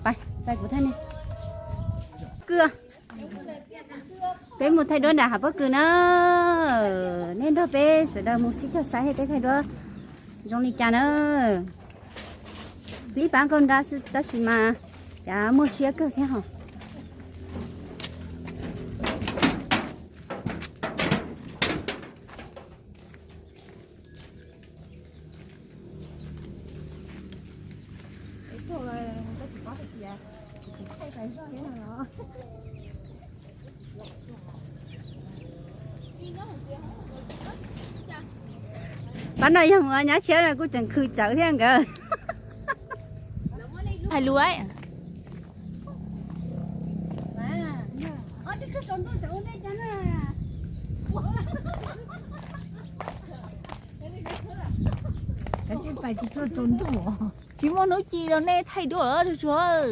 Pais, pais kuv thaij nej. Kws, peb mus thaij duab nram hav pob kws na. Nej nrog peb sawv daws mus sib cog saib peb thaij duab zoo li cas na. Clip pab nkauj nrab xwb tab sis mas cas muaj siab kawg thiab hos. Pab no yog mus ua nyab tshiab kuj tseem khwv tsawv thiab nkawd. Hais lus. Tsis muaj hnub ci rau nej thaij duab lawm tsuag.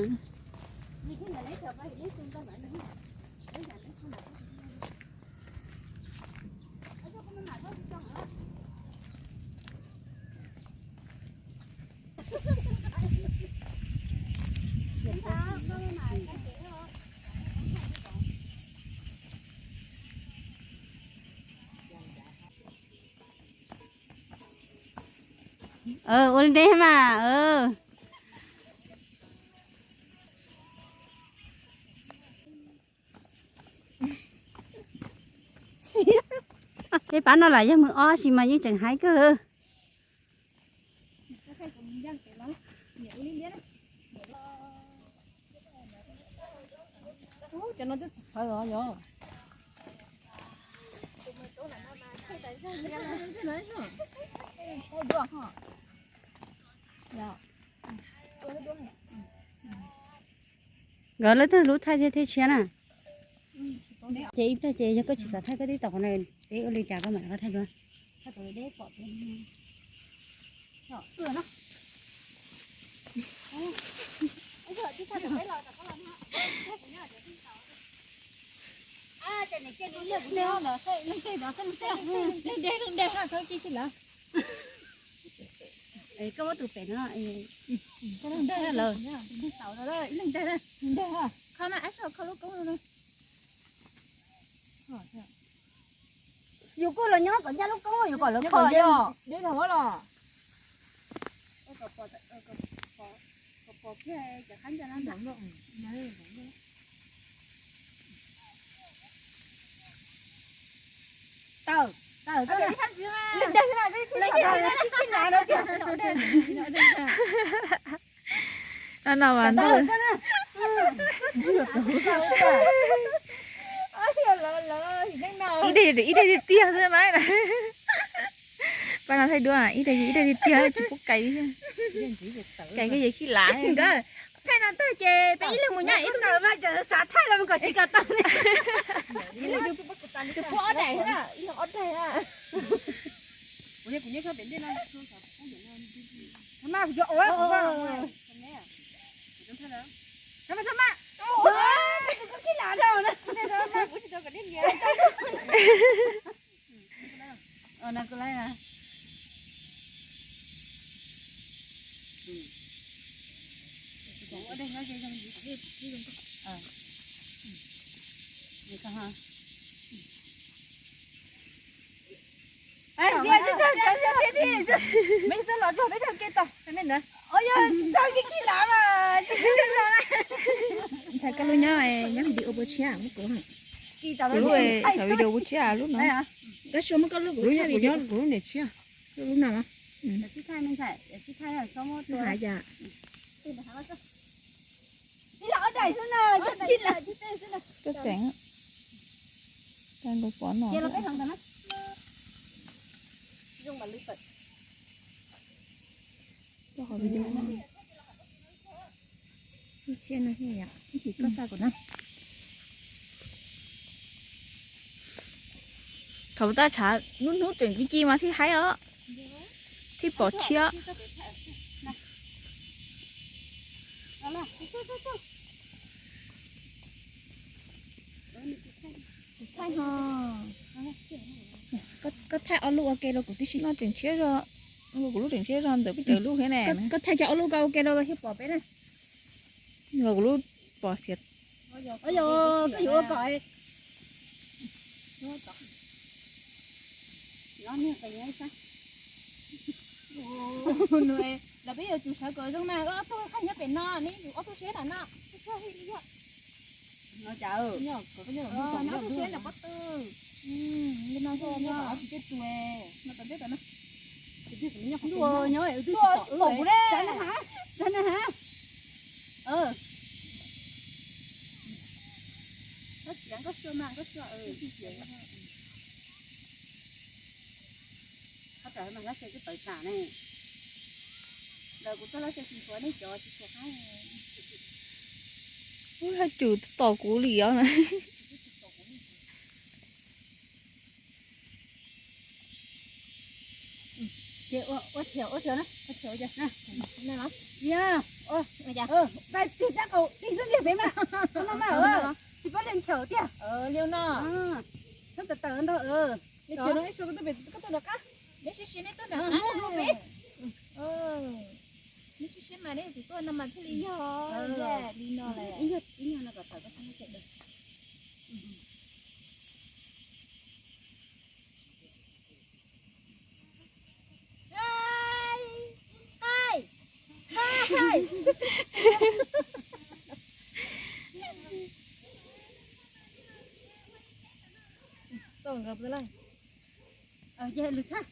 Ua li ntawd mas. Tej pab no lam yog mus ob sis mas yeej tseem haib kawg. Nkawd lawv twb lub thaij thiab thiab tshiab na. Ces ib pliag ces yog koj tsis xav thaij koj tib tau qhov no, peb ua li cas koj mam rov qab thaij dua. Koj muab tus pem no, koj lub ntag lawm. Kho mas ab so kho lub koob no. Yus kuj los nyob kom ncaj lub koob yus kom lawv kho yog. Tawm, tawm, tawm. No mas ib daig, ib daig tiag tiag xwb na. Pab no thaij duab ib daig, ib daig tiag tiag tsis pub cais li. Cais koj yawg Khib Lav nkawd. Thaij no tag ces peb ib leeg mus nyob ib tug. Thaij los kom tsis kom tau li. Tus pub ob daim, ib leeg ob daig. Ntshai koj lub nyob, nyob video puas tshiab muab kuv. Kuv lub, video puas tshiab lub no. Koj suav muab koj lub, kuv lub, kuv lub niam tshiab. Lub no. Koj xeem, tag nkaus pov no. Thaum tab tshav hnub hnub tseem ci ci mas thiaj haib os, thiaj pom tshiab. Koj thaij ob lub ua ke rau kuv tib si no tseem tshiab zog. Kuv lub tseem siab zog ntawm peb cov lub thiab ne. Koj thaij cov ob lub koj ua ke rau thiaj pom peb na. Kuv lub pom xiav. Yog koj yuav ua kom los peb yuav tsum sawv kom zoo mas ob tug qhaj nyob pem no, neb yus ob tug siab nram no, tsuag tsuag li yog. No cas, no ob tug siab nram pob tw. Li no tsis tej tus, no tom ntej tom no. Ntuj, nyob twb tsis pom kuv ne. Koj txiav nkauj xyua mas nkauj xyua. Qhov tawm mas lab se twb tawm tas ne. Lawv kuv txoj lab se tsis nthuav nej cov tsis txhua qab. Ub, haj cum tom kuv li os na. Ces ua, ua thiaum, ua thiaum na, ua thiaum ces na. Yog, ua, ua cas? Pab tig tab qaum tig xwb ntiag pem mas. Ua no mas, tsis pab liaj nchaum tiag. Liaj no. Tawm tawm ntag. Liaj cuag no ib suab koj tuaj pem, koj tuaj nram qab. Neb siab siab neb tuaj nram qab. Neb siab siab mas neb tus tuaj no mas thiaj li yog. Li no lawm. Ib nyuag no kom tawm koj txhob muab tsev. Tau nkawd lawm. Ces lwm txhab.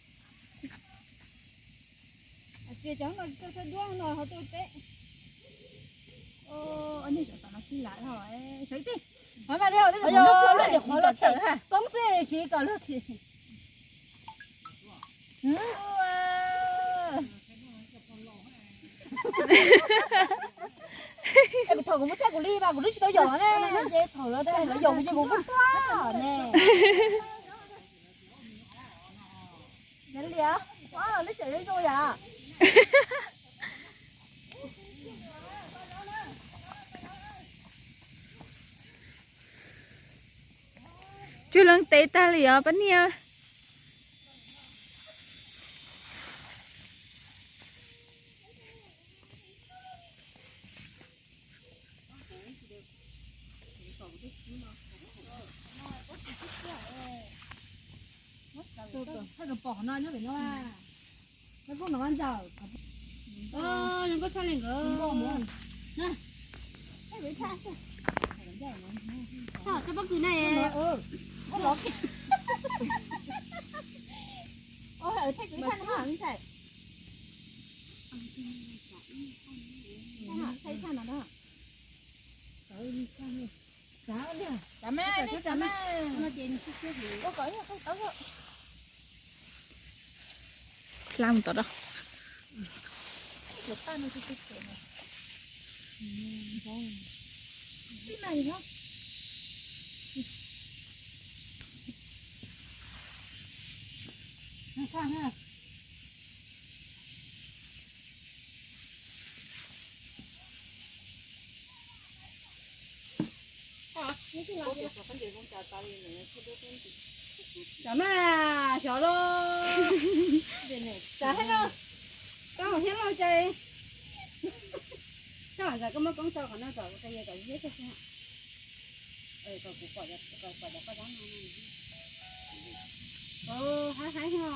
Tsis cov no tsis tau txhab duab no ho tuaj teb. Oj, nej sawv tom no xwb lam ho sawv ib teg. Qhov mas li hauv tej qhov los txawm ha. Koob xwb siv kom luag thiaj siv. Es kuv thaum kuv muab tag kuv li mas kuv twb tsis tau yaum los ne, ces thaum lawv tag lawv yaum kuv ces kuv kuj tuag ne. Nws liam, lub tseem zoo zoo yam. Tsuag leej tes tag li os pab niag. Pom no nyob pem no. Zoo nkauj tshaj li nkawd. Thaij pob kws na. Thaij kwv txhaj no me ntxhais. Thaij txhaj no na. Txav mas, txav mas. Ua kom ib qhov tau. Hla mus tom no. Xij mas li no. Txav mas xyov los. Txav thiab no. Koob thiab lauj, cas koj muab koob tso qhov no kom kuv qe kom ziab tag xwb. Kom kuv pom cov koj zab no. Haib haib os.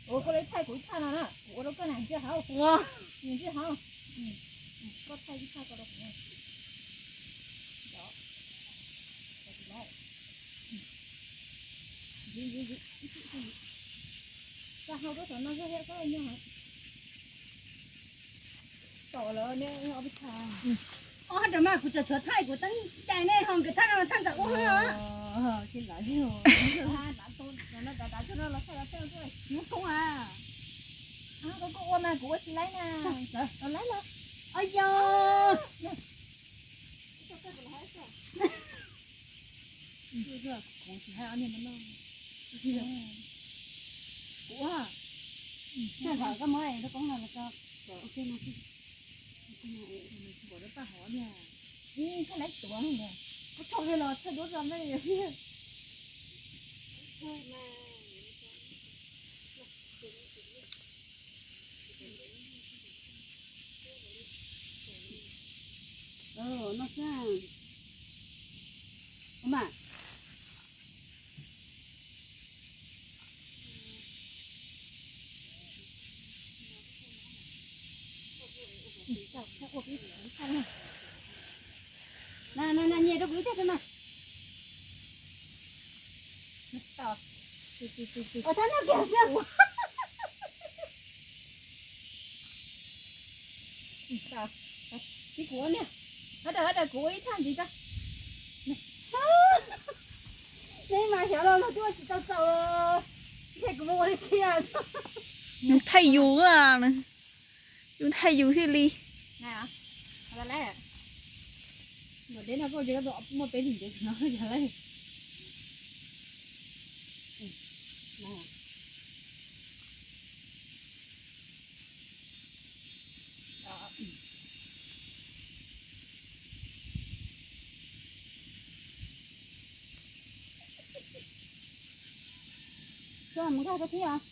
Ua koj li thaij kuv ib thaj no na, kuv ua rau koj na, ntsej hauv. Ntsej hauv. Koj thaij ib thaj koj rau kuv. Txav hau koj tom no thiab, koj nyob tom lawm ne, ob peb thaj. Ob hab rau mas kuv tseem tshuav thaij kuv teeb cai ne, ho nkawd thaj no thaj ntxawm ub hab. Nyob koob a. Koj ua mas kuv ua tsis laib na. Laib los. Yog. Kuv ua. Koj muab lub koob no los tso. Koj laib tuav, koj tso los thaij duab rau nej. No xwb. Ua mas. Na, na, na, nyiam rau kuv ib teg xwb mas. Ua thab no kiag xwb. Tib kuv niag, hab daws, hab daws kuv ua ib thaj ntxiv tso. Neb mas xyov los luag twb ua tsis tau txaus los ntshe kuv mus ua li thiab. Yus thaij yus, yus thaij yus thiaj li. Deb no koj muaj peb tus ntev no yog lawm. Koj mus nkag koj thiab os.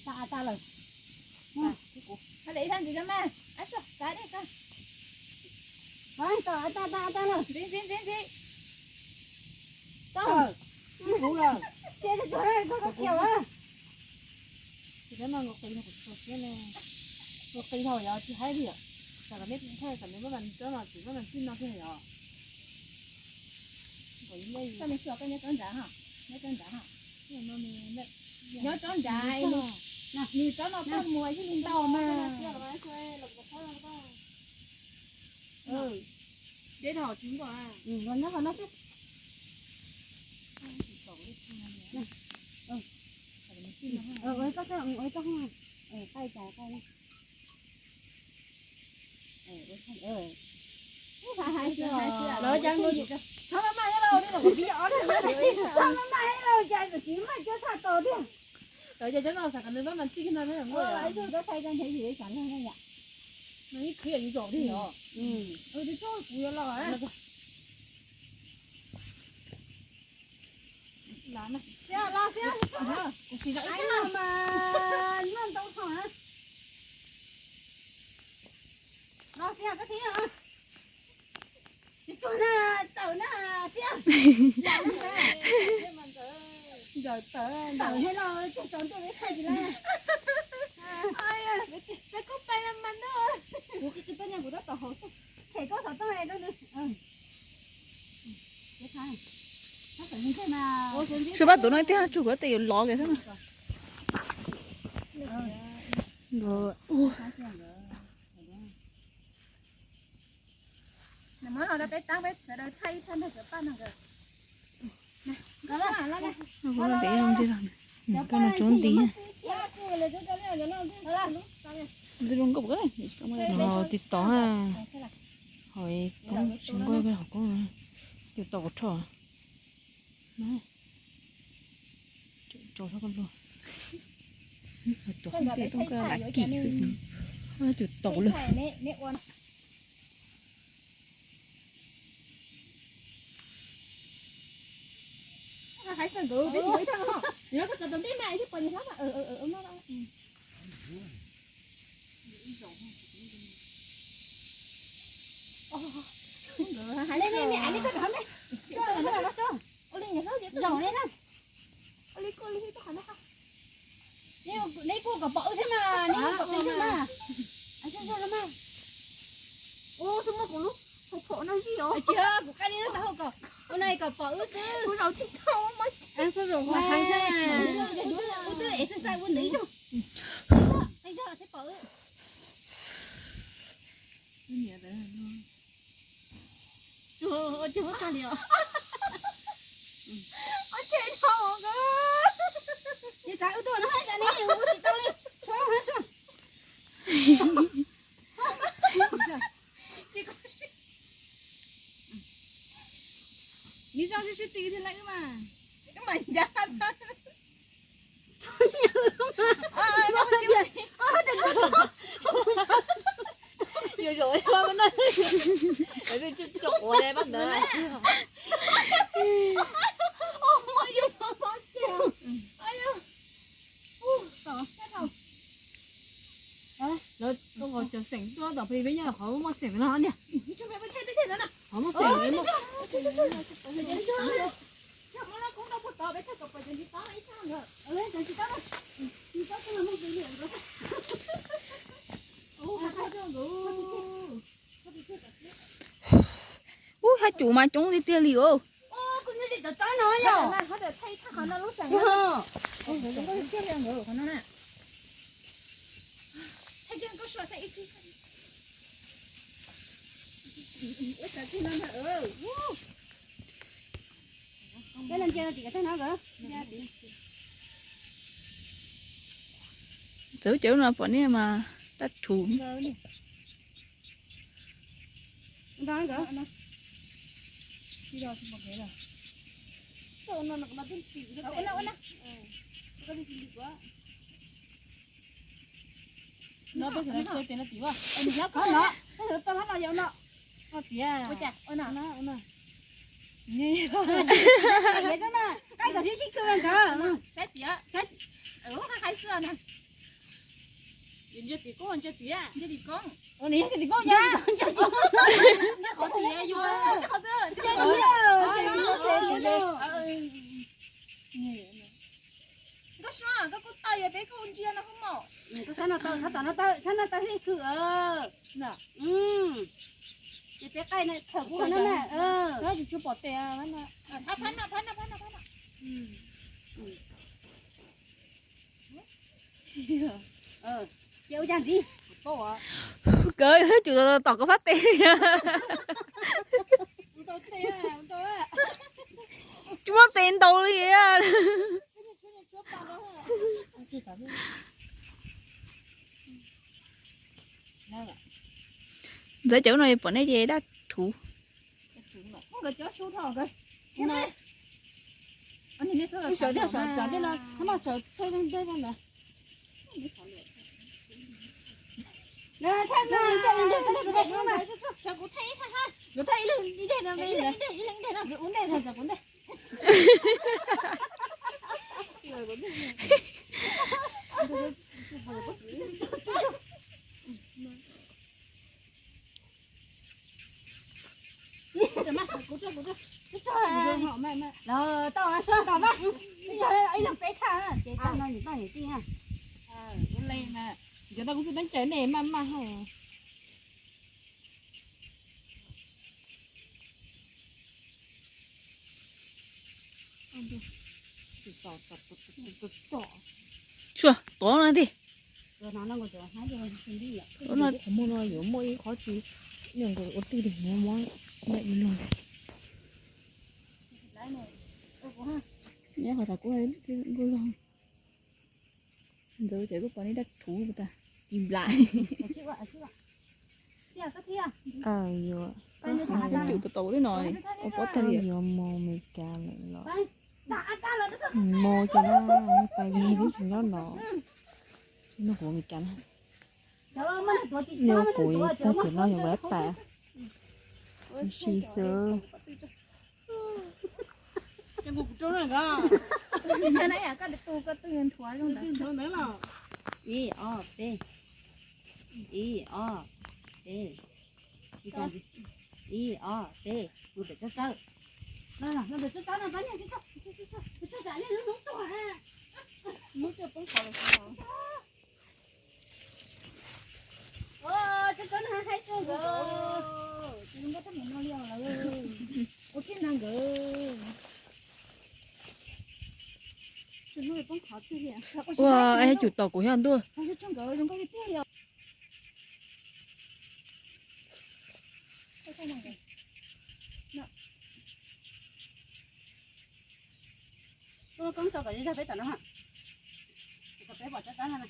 Tas tas lawm. Hab daws ib thaj ntxiv rau mas. Ab suav, tas dej koj. Tas tas tas tas lawm. Ntxiv ntxiv ntxiv ntxiv. Tau. Ib huv lawm. Cia tsuag tsuag koj kiag lawm. Tsis peb mas nkaus qis no kuv tsis tau siab ne. Nkaus qis no yog tsis haib li yom. Tam kom neb thaij kom neb muab mas tsob no tsis muab mas txij no kiag yom. Koj nyob tsob nrad ha, nyob tsob nrad ha. Nyob tsob nrad, nws tsob no koj muag ib li ntau mas. Deb dhau tsis npaj. Nyob qhov no xwb. Ua koj xwb, ua koj xwb. Qaij cas qaij. Lawv cas nkaus, txhob maj maj thiab lauj, txhob maj maj thiab lauj, cas tsis maj cuab tshaj tau thiab. Lawv cas cov no xav kom nws maj mas txij no thiab. Ib khwv yus zaum thiab yom. Tsis txhob kuv yuav los. Los xwb, kuv sim zaum ib thaj mas noj ntau thaum na. Los xwb koj thiab. Tsuag na, tawm na, xwb. Tawm thiab los tseem tsaus ntuj thaij tsis lawm. Kuv qi qi peb na mas no. Kuv qi qi peb na kuv tab tom haus xwb. Them koj xov tooj rau nws. Sib pab tuav no ib teg tsug kuv tes yuav lov kiag xwb. Nws muab los rau peb tab peb sawv daws thaij ib thaj nrog cov paj no nkawd. Koj no tsev zoo ntxiv, koj no tsev ntxiv. Ntxiv zoo nkauj, tiv tov, hauv koob tsis nquaj, hauv koob cus tau kuv rho. Tso sab koj luag. Tuam qeej pem tooj koj lam kim xwb. Cus tau lawm. Neb kuj kom pom wb thiab mas, neb kuj kom pom wb thiab mas. Xub muab kuv lub hauv phom no zij os. Kuv qab li lub taub hau kom, ua no kom pom wb xwb. Kuv zaum tsis tau mas. Wb twb exercise ua ntawd ib zaug, ib zaug thiab pom wb. Ua tag li os. Ua tag dhau nkawd. Ces txav wb tuaj no hais cas ne, ua tsis tau li. Tshuav loj hab sua. Neb zoo sib sib ti thiab lawm mas. Wb mam ncav. Yuav zaum no, tso quav li pab ntawd. Lawv tuaj nqa cov xeem tuaj tom peb nyob qhov muaj xeem no niam. Ub, hab cum mas coob tiag tiag li os. Txawv cawv no pom nej mas dab rhuv. No peb tau tim no tim no. Tiav. Ua tiav. Ua no. Ua no. Saib tiav. Saib tiav. Hais xwb na. Ntsia tim koob, ntsia tiav. Ntsia tim koob. Ntsia tim koob, ntsia tim koob. Ntsia qhov tiav yus. Ntsia qhov tiav. Nkauj Suab, koj kuj tawm yog peb koj ntsia no hub mom. Koj sab no tawm, sab tom no tawm, sab no tawm hlij khw. Ces peb qaij no khawm kuv no na. Tsis tshua pom tes. Ces ua cas ntxiv? Kawg, tsum tom koj fab tes. Tsis muaj tes ntaus li. Ntxawv cov no pom nej ces dab thuv. Sawv thiaj sawv txog tej no, thaum no sawv thaij ntawd ntawd. Kuv thaij ib leeg ib leeg no, ua ntej txog kuv ntej. Los tau, sab tom mas, ib leeg peb thaj, ces tau no nyuam toj nyuam tij na. Ua li mas, cov tau kuv tsis teeb caws nej maj maj hos. Tshuav tod no tiag. Tod no qhov muag no yuav muaj ib qhov tsis, nws nkawd ua twg li no muab nplaim li no. Nyob qhov tas kuj nkauj zog. Ntxawv ces kuj pom nej dab thuv tas ti nplaim. Yuav, tsum tau tau li no, ua pob tag li yuav mus Meskas lawm los. Mus ces no pais li peb tsis nyob no. Tsis nug kuv Meskas na. Nug kuv tag ces no yuav ua pais. Si xwb. Ib, ob, peb. Ib, ob, peb. Ib, ob, peb. Mus pem tsawb tsawb. Mus pem tsawb tsawb no, pab niag tsawb tsawb. Hnub twb poob qhov lawm. Tsawb tsawb no haib xwb nkawd. Tus nkauj tab meem no li os lawm. Ua kiag no nkawd. Ua, es tsum tom kuv yog ntuj. Koob tso kom zog peb tom no, kom peb pom tsob tsob no na.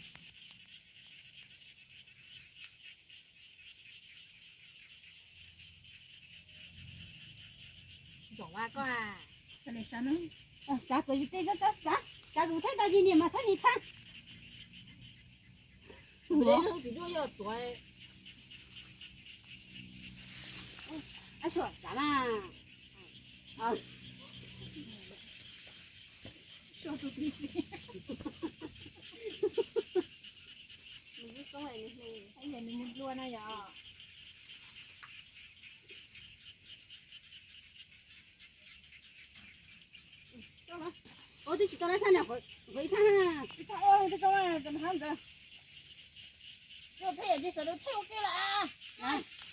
Txav kuv tej tsob tsob, txav, txav kuv thaij tau zis niam mas thaij nis thaij. Ab, suam txav mas. Nws mus dlua na yom.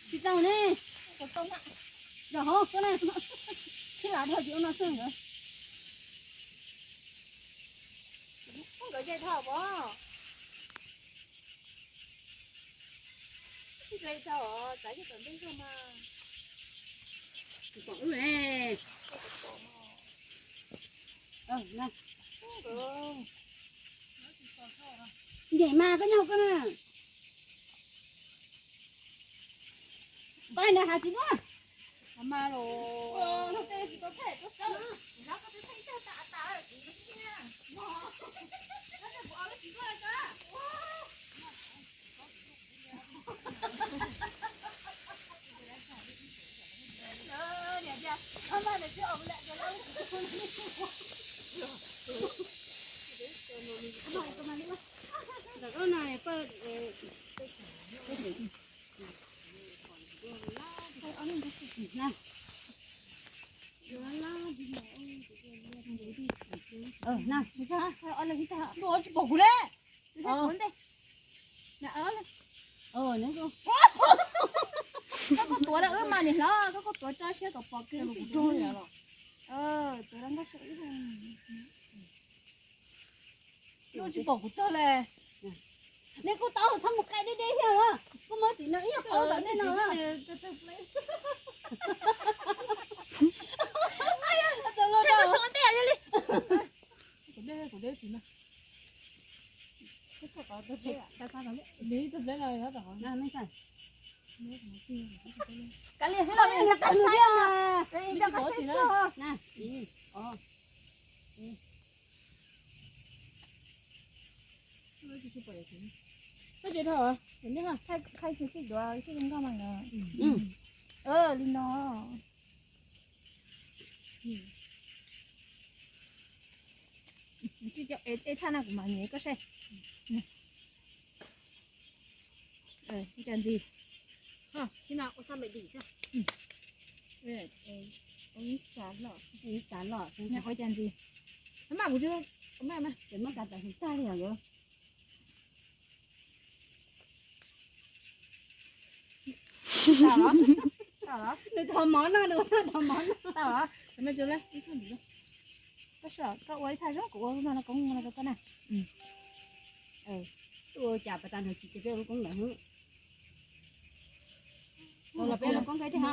Tsis tau ne. Yog hov koj na, khib lam dhau ces ua no xwb nkawd. Nkawd ces dhau pov. Txav cov tom ntej zog mas. Tsis pom wb ne. Nyeem mas koj nyob koj na. Pab nws hais tsis duab. Mas los. Tsis pom kuv le. Koj tuav lawm wb mas niam hlob, koj tuav tso siab kom pom kiag tsis rog li los. Tuav lawm nkaj sab ib. Tsis pom kuv txog le. Nej kuj tau txhob mus qaij deb deb thiab os. Kuj muab tim no ib qho tom ntej no. Kuv deb, kuv deb tim no. Kav liam, kav liam. Koj tsis dhau, thaij kiag txij duav sib zoo nkauj mas. Li no. Ej, thaj no kuv mam nyeem koj saib. Ua cas ntxiv? Ua cas ntxiv? Mas kuv tsis, mas, mas, ces muab kav tam sim tag li os. Nws thov mov no, nws thov mov no. Koj ua ib thaj zoo, kuv ua lub no koob no rau koj na. Ua cas pas tas nws tsis cia peb ua lub koob ntawd. Los peb ua koob thiab ha.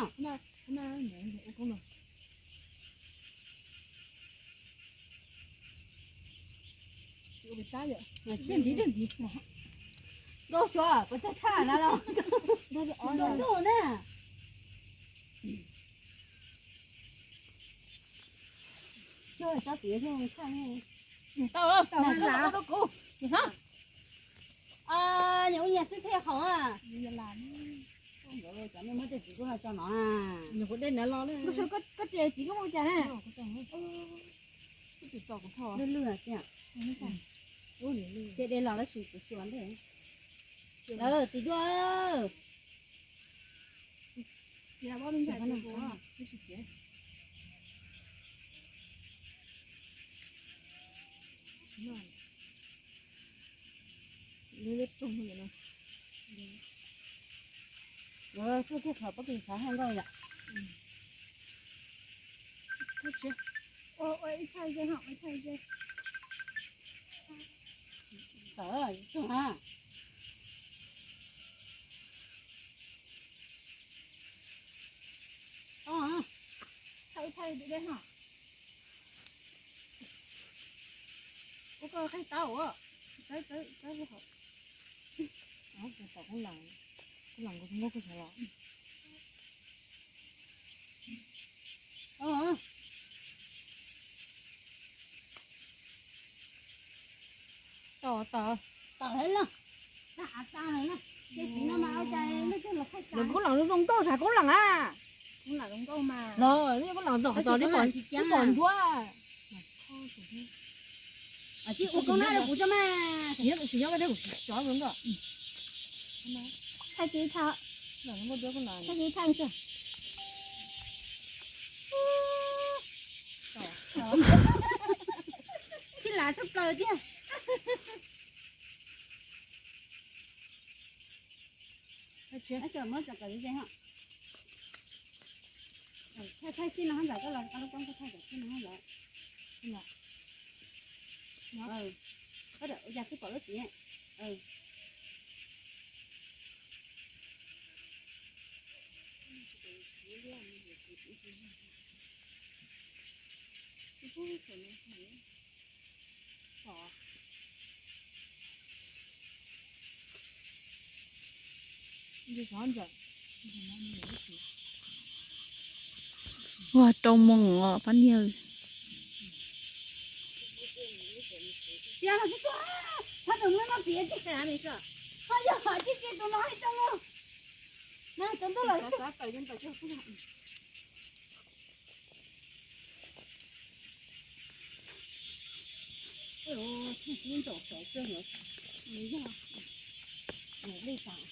Dej ntxiv, dej ntxiv. Nkauj xyov puas tsaug thaj na los. Nkauj na. Tso txiv thaj. Tau, tau, tau rau kuv. Nyias ua nyias xwb thiaj haum. Cov nej muab tej txiv kuj ho tso no. Nyias kuv dej ntawd los lawm. Koj tsis txiv koj muaj cas na? Lwj lwj xwb. Ces dej los tab sis kuv xyuas ntej. Txiv duaj. Tuaj kiag qhov pob kws xav haj nkauj yom. Tawm, tawm ha. Thaij, thaij deb deb ha. Ua koj qaij tau, txawb, txawb, txawb hauv. Tom koob lees, koob lees kuv muab koj sawv los. Tau, tau. Tau lawm los. Tag av tag lawm na. Ces txiv no mas ua cas leej twg los thaij tag. Lawv koob lees zoo nkauj sas koob lees a. Koob lees zoo nkauj mas. Los, koob lees zoo nkauj tos li pom, li pom ncuav. Ua koob na rau kuv tso mas. Tsis nyob, tsis nyob koj thiab kuv tsis tso zoo nkauj. Thaij tsis thaij. Thaij tsis thaij. Tsis Sab plaws tiag. Muab tso kom ze ze ho. Thaij thaij txij no hab ntawd, koj los koj lub koob koj thaij txij no hab ntawd. Koj da ya twb pom lub txiv. Ua rau moos os pab niag. Txiv, txhob tus muab noj txiv, txiv, yog txiv txiv tus no ib tsoom no. Mas tsaus ntuj lawm. Tus sib ntaus saum xwb no, nws yog li tas.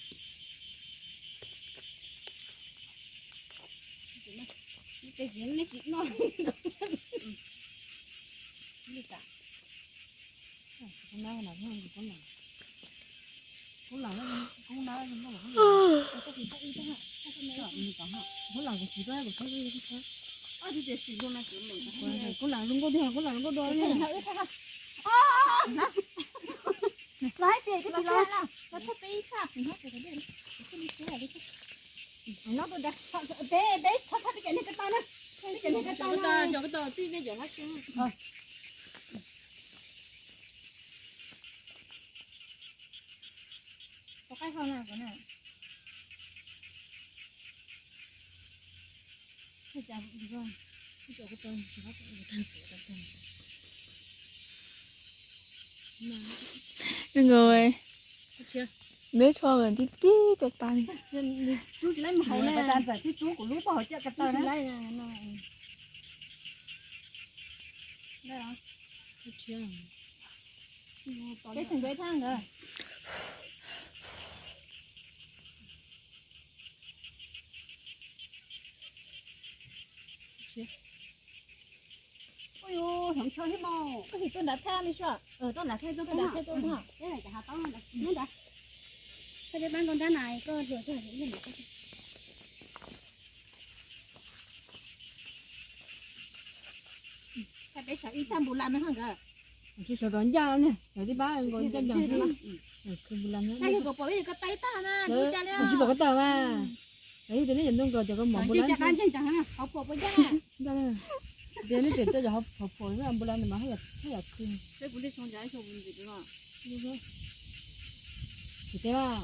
Ces tsis noj li tas. Kuv lam zoo nkauj tiag, kuv lam zoo nkauj dua. Los hais xwb, koj tsis los. Peb, peb txhob thaj peb cov niag ko taw na. Peb cov niag ko taw na. Cov ko taw txij nej cov hab xwb. Ua qaib hau na, ko na. Nkaus, neb tsho mas tib tib cov pas li. Ntxawm twb rub kuv lub pob hauv caj ko taw na. Peb txheem nkaus ib thaj nkawd. Ua yus hloov tsho thiab mas. Koj sim tuaj nram thaj me sua. Tuaj nram thaj, tuaj nram thaj, tuaj nram thaj. Peb nram hav tauj nram neb nrad. Koj peb pab nkaus nrab na, koj hluas txog ib leeg. Peb sawv ib tag npus las no nkawd. Tsis sawv kom ncaj ne, sawv tib pab nkaus ncaj ncees. Tag kis kom pom ib yam ko taw ib tag na, tsis pom ko taw mas. Yog tias neb yuav ntuj nkaus cov ko mov npus las. Tias neb tseem coj cov hauv phuam npus las no mas haj yam khw. Tsis teb mas.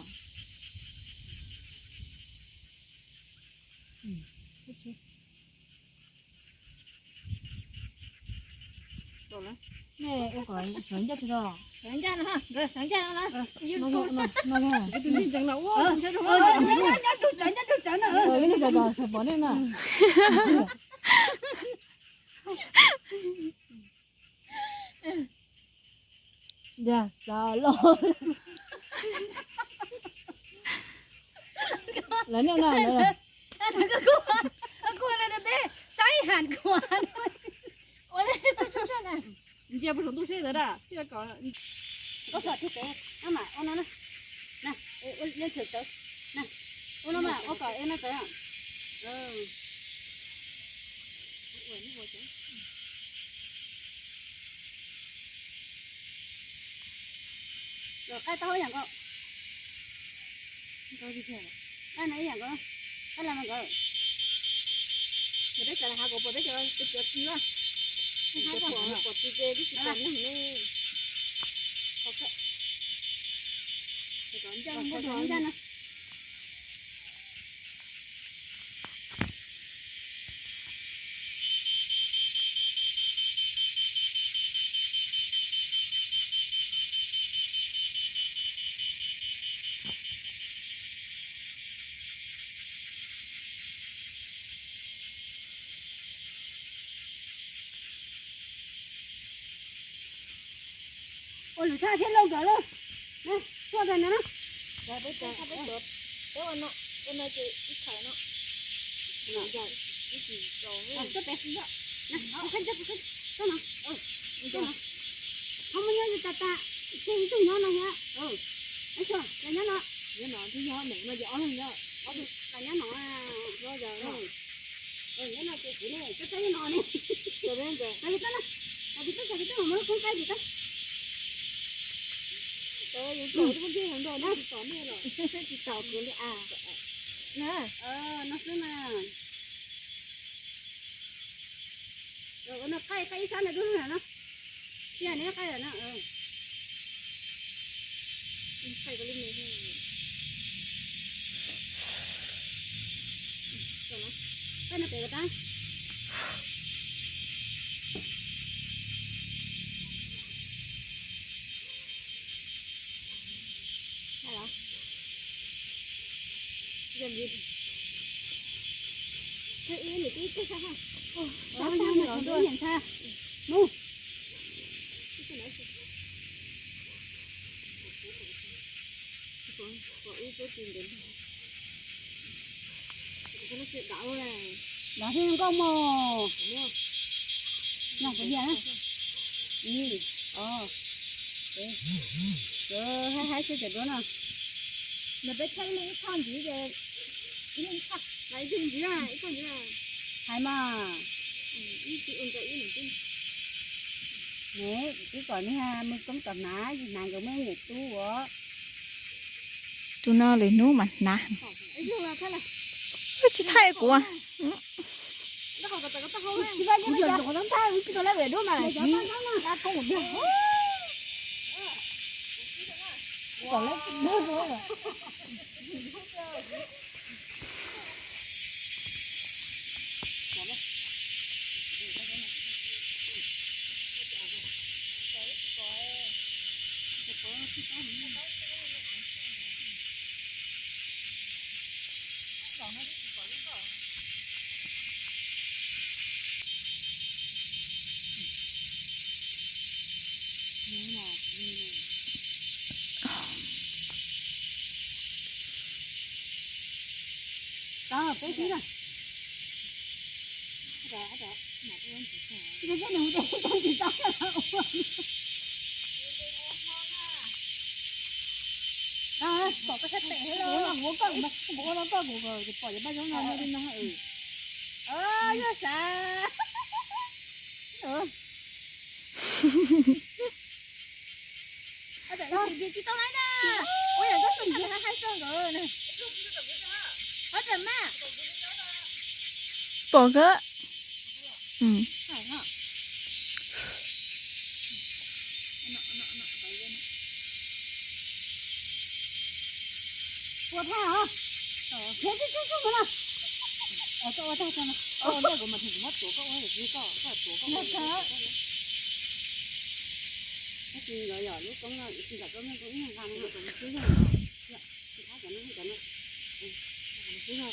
Nej ua kom sawv ncaj tsis tau. Sawv ncaj no, nkawd sawv ncaj no na. Tus neeg ntseeg no ua ntshai rau. Sawv ncaj, sawv pom nej na. Yog, xav los. Lawv nej no lawv. Ntsia puas saum ntuj seb ntawd da. Koj txhob tig pem, no mas ua no na. Na, leej twg tawv. Na, ua no mas ua kom ua no tawv. Los qaib tau ib yam nkaus. Qaib no ib yam nkaus. Qaib las mas nkaus. Yog peb txawm hav kom pom peb cov txiv as. Pom txiv ces twb tsis pom neeg ne. Ncaj ncaj no. Ua lwm thaj thiab lauj nkawd lauj. Tuaj ntawm no na. Peb ua no, ua no ces ib thaiv no. Tuaj pem, tuaj no, tuaj no. Ho muaj nyob li tas tas, tseg ib tug nyob no thiab. Nyob no, nyob no, nyob no, nyob no. Nyob no ces kuv ne, tsis tau nyob no ne. Tsis tau, tsis tau, tsis tau, tsis tau, tsis tau, tsis tau. Tsis tau kuv li a. No xwb na. No qaij, qaij ib sab ntawd dua na. Ib neb qaij lawm na. Qaij no pem tas. Mus. Dav thiab nkauj mos. Noj kuv diam na. Ib, ob, peb. Haib haib xwb cov duab no. Nws peb tshaj ib leeg ib txhoj ntxiv ces ib leeg ib txhoj. Hais mas. Ne, twb kom niag me koob tom hnav, hnav nkawd muaj nyuam tub os. Tus no lwm hnub mas hnav. Tsis thaij kuv. Tau peb xwb na. Pom koj sab tes, kuv ua no koj, kuv ua no koj, kuv pom cov paj zaub no li no. Yog sav. Tsis tau lawm na. Ua yam koj xav hais xwb. Pom kawg. Ua thaj os. Koj ua tag tso, ua tag kuv mas kuv muab tuav koj ua, koj tuav koj ua. Tab sis yog lub koob no, tab sis koob no koob ib nqa no, koob xwb yog. Koj no,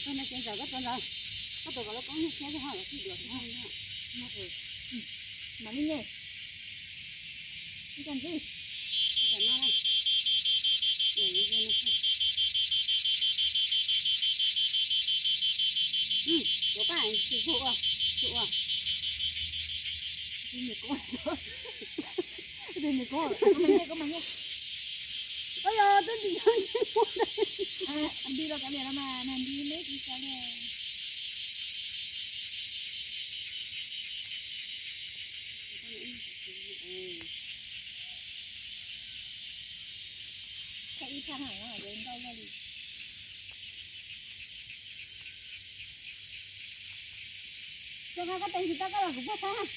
koj no ces ntawd koj tuav koj lub koob nyiaj siab thiab ho lawv twb dua thiab. Mam li nyiam. Ib co ntxiv. Tuav paj tsis tug ua, tsis ua. Nti los kav liam los mas, nti neb tsis kav liam. Ib thaj no nkauj luaj li. Koj teev tsis tau koj los kuv puag thab.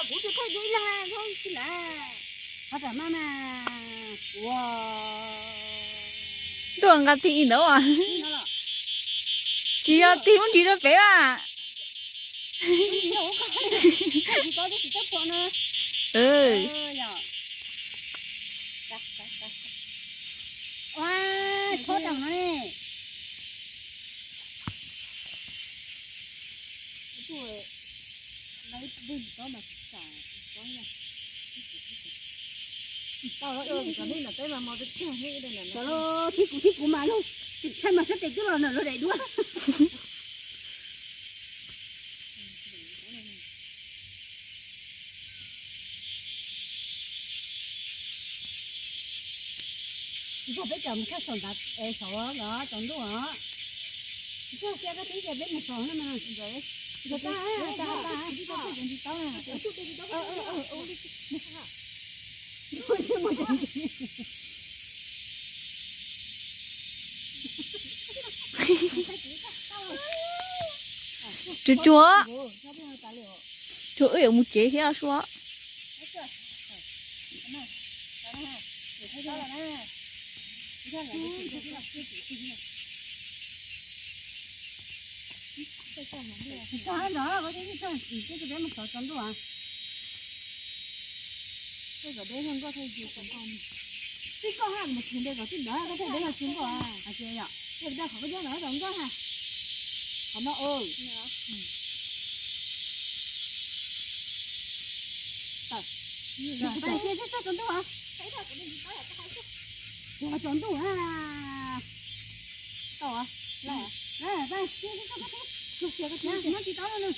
Kuv tsis thaij ib leeg, tsis lav. Qhov tam maj mas, ua, ntuj nqa tig ntawd as. Tsis yog tig lub ntsis rau pem as. Ua, txhob tam no ne. Tau los, thib kuv thib kuv mas lug, thaij mas sab tes coj los nram lub daim duab. Ntxawm peb cov mus tshaj saum ntawd es saum los tsaus ntuj os. Txog cia koj tib ces peb mus saum no mas. Ntxawm, ntxawm, ntxawm, ntxawm, ntxawm. Tsuag tsuag, tsuag wb yuav mus tsev thiab sua. Txij koj ha, mus tsev ntawd kom txij ntawd koj thiaj deb los tsev nkoj. Yog daj qhov koj nyob ntawd tau nkoj ha. Qhov no. Tawm, tawm cia txog tsaus ntuj. Ua tsaus ntuj ha. Tau, tawm cia txog tsaus ntuj. Nyob tsis tau no.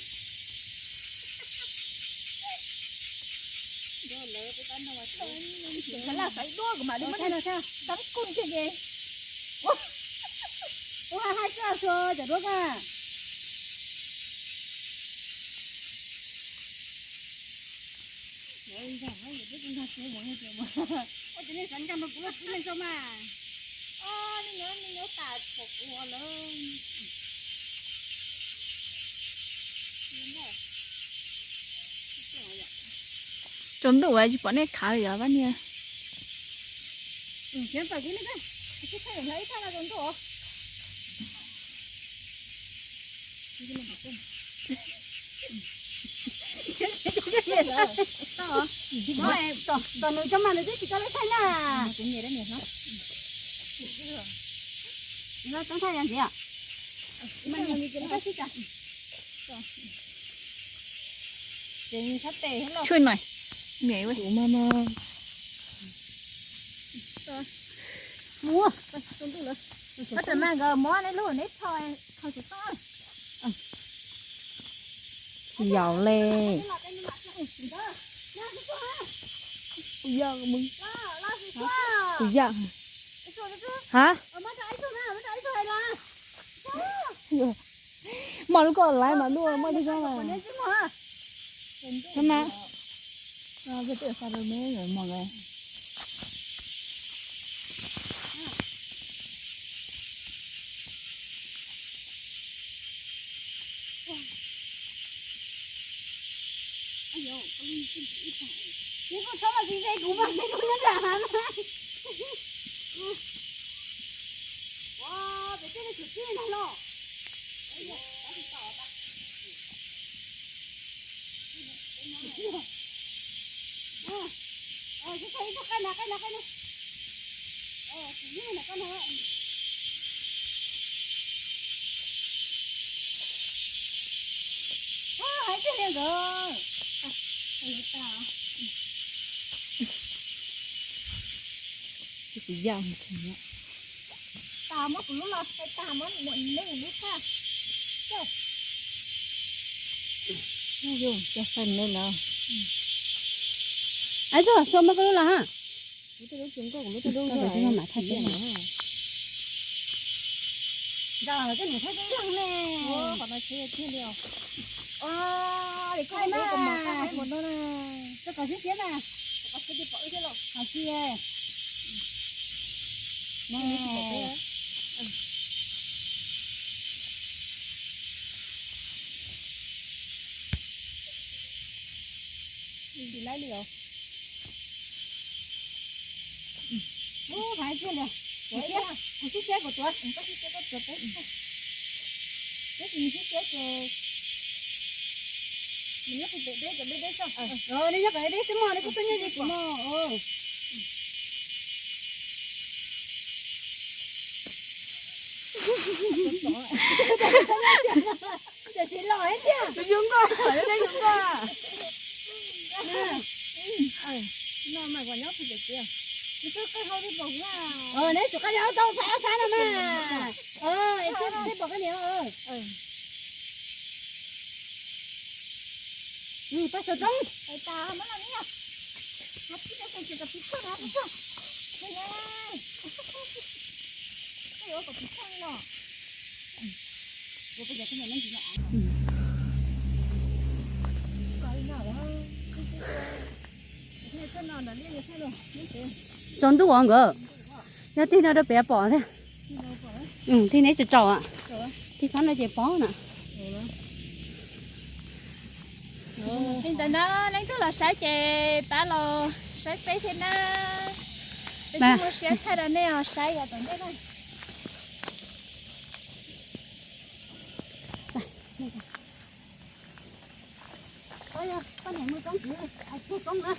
Lawv xaiv duab kuv mam li muab xaiv kuj kiag ces. Ua, hais txog tso cov duab koj. Ua ces nej xav nkag nrog kuv lub tib leeg tso mas. Os, nej nyob nej nyob tas pom kuv lawm. Tsaus ntuj es tsis pom nej khav li os pab niag. Khiav tawm kiag nej, ib thaj los tsaus ntuj os. Tom nws cov mas nws twb tsis tau lawv thaij na. Thaij yog ntxiv. Tshwj no, niam ua tus mas no. Mus, koj tseem mas nkawd muab nej lub neb tho, tho tsis tau. Tsis yaum li. Kuv yog mus. Kuv yog. Ha? Moj lub koj laiv mas dua moj cov xyoob na. Thaum na, koj twb xa rau me mog. Ces koj txhob los tsis ze kuv mas, kuv nyob nram hav na. Ua, pem tej no tshuav tib neeg los. Ib tug qaij na, qaij na, qaij na. Hais tiag li nkawd. Kuv yam tas muab kuv lub los, tas muab muam neb lub tag. Cov fais me no. Ai, txog so muab koj lub los ha. Kuv tej lub tsis nkauj, kuv lub tej lub nkauj. Nrog tej niam thaij tej ib leeg ne. Qhov no tsheb tiag li os. Koj mas, koj mas no na. Koj kom siab siab na. Koj siab tiag pom wb thiab los. Hais tias ne. Tsis laib li os. Ub, hais tiag li. Kuv siab, kuv siab seb kuv tuav, koj siab seb koj tuav peb. Tab sis nws siab seb ces nws nyob pem deb ces deb deb xwb. Nej nyob kom deb deb xwb mog, nej kuj tuaj nyob ze kuv mog. Tiam sis los thiab tiag. Zoo nkauj, zoo nkauj. Neb tsum qab li ob tau xav xav no mas. Es thiaj pom koj niam. Pab xav zoo. Tsaus ntuj os nkawd. Yog tig no rau pem pom thiab. Tig neb tsaus tsaus. Tig phab no ces pom na. Li ntawd na, leej twg los saib ces pab los saib peb thiab na. Peb twb muaj siab thaij rau nej os saib yav tom ntej na. Koj niam mus koob kwv, koob na.